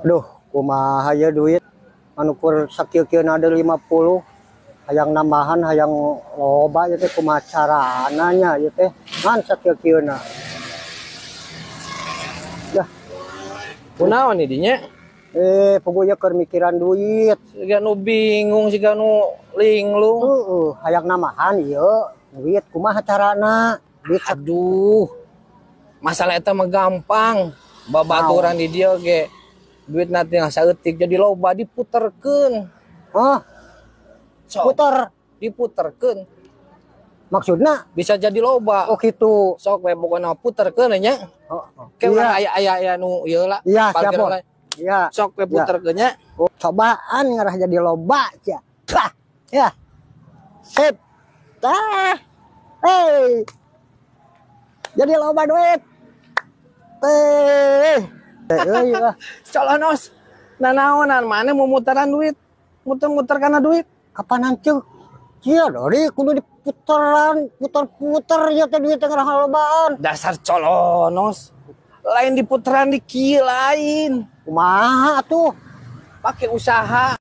Aduh, kumaha ya duit anu kur sakieu-kieu ada 50, hayang nambahan, hayang loba ieu teh, kumaha carana nya ieu teh, ngan sakieu-kieuna. Dah. Kunaon nih dinya? Eh, puguh ieu keur mikiran duit. Siga nu bingung, siga nu linglung. Heeh, hayang nambahan ieu duit, kumaha carana? Duit. Aduh. Masalah eta mah gampang. Babaturan di dieu ge duit nanti saeutik jadi loba, diputerkeun. Hah? Sok, puter. Diputerkeun. Maksudna? Bisa jadi loba. Oh, gitu. Sok we pokona puterkeun nya. Oh. Ke urang Iya. aya aya aya nu ieu lah. Iya, siap, Parkir Bos. lah. Iya. Sok we puterkeun nya. Oh, cobaan ngarah jadi loba sia. Bah, ya. Sip. Tah. Hey. Jadi loba duit. Eh. Eh, euy lah. Colonos. Nanaonan mana mau mutaran duit? Muter-muter karena duit. Kapan ceuk? Cia dari kudu diputeran, puter-puter ya teh duit teh ngarah lobaan. Dasar colonos. Lain diputeran di kieu lain. Kumaha atuh? Pakai usaha.